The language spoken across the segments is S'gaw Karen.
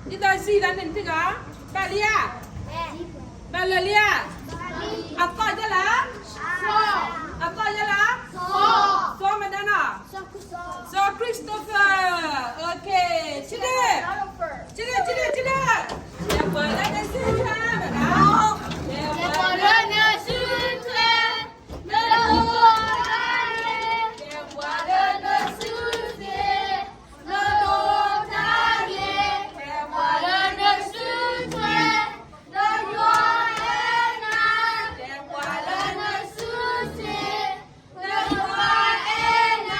ဒ်သိးစံးလၢန့ၣ်တဂၤ, ဘၣ်လံဧါ, ဘၣ်လၢာ်လံဧါ, အသီၣ်ယဲလၢ, အသီၣ်ယဲလၢ, စီမနုၤနီၤ, စီ Christopher, okay, ဆံးဒ့, ဆံးဒ့, ဆံးဒ့, ဆံးဒ့, လဲၤပှၤလၢနစုထွဲမတၤ, လဲၤပှၤလၢနစုထွဲ, နဒိးတၢ်ဂ့ၤ, လဲၤပှၤလၢနစုထွဲ နဒိးတၢ်ဂ့ၤ, လဲၤပှၤလၢနစုထွဲ, နယွၤအဲၣ်နၤ, လဲၤပှၤလၢနစုထွဲ, နယွၤအဲၣ်နၤ.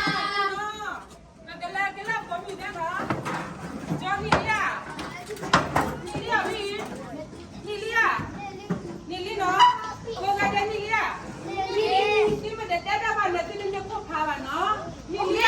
နကလဲၤကလၢဖိမံၤန့ၣ်လီၤ, ကၠီနံၤလံဧါ, နံၤလံဧါ, နံၤလံဧါ, နံၤလံနီၤ, ကိးဂၤဒဲးနံၤလံဧါ, နံၤလံ, သုမ့ၢ်တတဲတၢ်ဘၣ်န့ၣ် သုတမ့ၢ်ခိၣ်ဖးဘၣ်နီၤ, နံၤလံဧါ,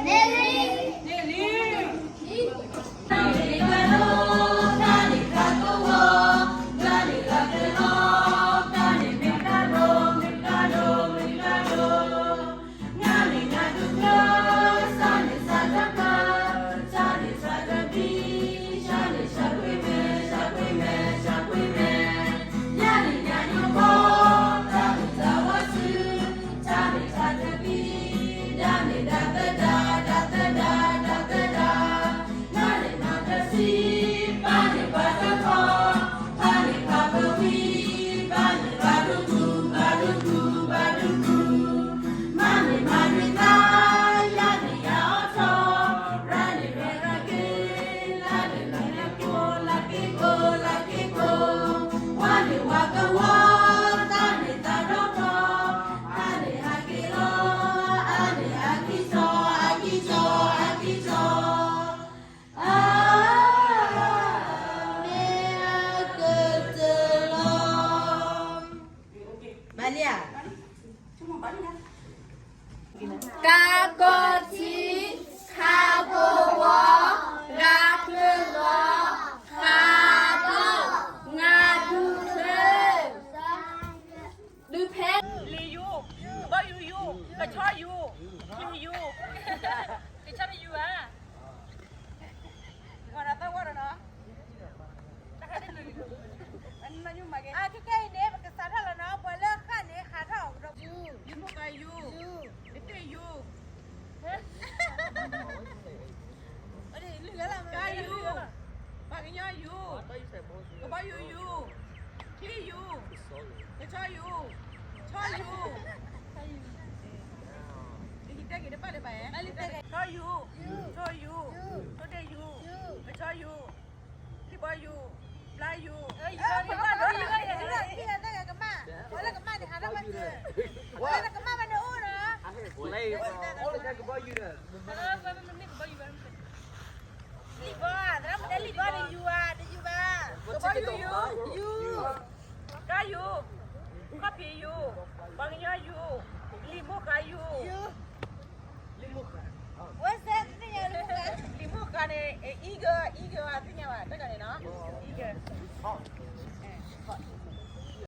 နံၤလံ, နံၤလံ.ကါကီထံ, ခးကဝီၤ, ဂၤချၢလီၤ, ခးဒီး, ငါဒူချၢ, ဒုးဖဲ, လံာ်ယူၤ, ကဘီယူၤယူၤ, ကဆီယူၤ, ချံယူၤ, ကဆီတယူၤဧါ. အခဲခဲအံၤန့ၣ် ပကစးထီၣ်လီၤနီၤ, ပှၤလၢဃၣ်န့ၣ် ဟးထီၣ်အီၤကဒီး, ယူၤ, ယူၤမိၢ်ဃါယူၤ, ယူၤ, တတ့ၢ်ယူၤ, ကါယူၤ, ပှၤကညီယူၤ, ကဘီယူၤယူၤ, ချံယူၤ, ကဆီယူၤ, ဆီယူၤ, ဆီယူၤ, ဆီယူၤ, ဆိတ့ၢ်ယူၤ, လံၣ်ဘီယူၤ, ဘျါယူၤ, ကမၣ်, ကမၣ်န့ၣ် ဟးထီၣ်ဘၣ်စၢၤ, ကမၣ်ဘၣ်န့ၣ်အိၣ်နီၤ, လံၣ်ဘီ, သရၣ်မုၣ်တဲလံၣ်ဘီန့ၣ်ယူၤဧါ, တယူၤဘၣ်, ကဘီယူၤယူၤ, ယူၤ, ကါယူၤ, ခီၣ်ဖံးယူၤ, ပှၤကညီယူၤ, လံာ်မိၢ်ဃါယူၤ, လံာ်မိၢ်ဃါန့ၣ် eagle, eagle သ့ၣ်ညါဘၣ် တၢ်ကန့ၣ်နီၤ, eagle,